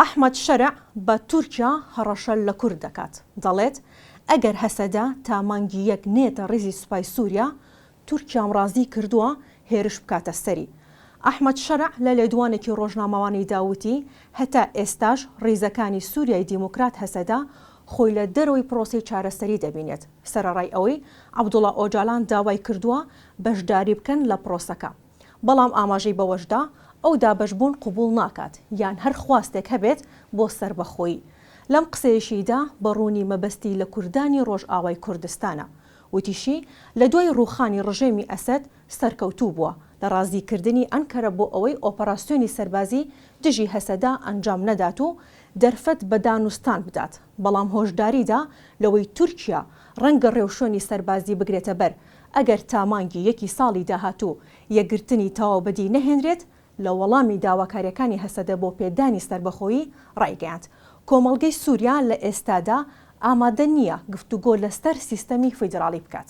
ئەحمەد شەرع بە تورکیا هەڕەشە لە کورد دەکات، دەڵێت، ئەگەر هەسەدە تا مانگی یەک نەیەتە ڕیزی سوپای سووریا، تورکیام ڕازی کردووە هێرش بکاتە سەری. ئەحمەد شەرع لە لێدوانێکی ڕۆژنامەوانیدا وتی، هەتا ئێستاش ڕیزەکانی سووریای دیموکرات هەسەدە خۆی لە دەرەوەی پرۆسەی چارەسەری دەبینێت، سەرەڕای ئەوەی عەبدوڵا ئۆجالان داوای کردووە بەشداری بکەن لە پرۆسەکە. بەڵام ئاماژەی بەوەشدا، ئەو دابەشبوون قبوڵ ناکات یان هەر خواستێک هەبێت بۆ سەربەخۆیی. لەم قسەیەشیدا بە ڕوونی مەبەستی لە کوردانی ڕۆژئاوای کوردستانە. وتیشی، لە دوای ڕووخانی ڕژێمی ئەسەد سەرکەوتوو بووە لە ڕازیکردنی ئەنکەرە بۆ ئەوەی ئۆپەراسیۆنی سەربازی دژی هەسەدە ئەنجام نەدات و دەرفەت بە دانوستان بدات، بەڵام هۆشداریدا لەوەی تورکیا ڕەنگە ڕێوشوێنی سەربازی بگرێتەبەر ئەگەر تا مانگی یەکی ساڵی داهاتوو یەکگرتنی تەواو بەدی نەهێنرێت، لە وەڵامی داواکارییەکانی هەسەدە بۆ پێدانی سەربەخۆیی ڕایگەیاند، کۆمەڵگەی سووریا لە ئێستادا ئامادە نییە گفتوگۆ لەسەر سیستەمی فیدراڵی بکات.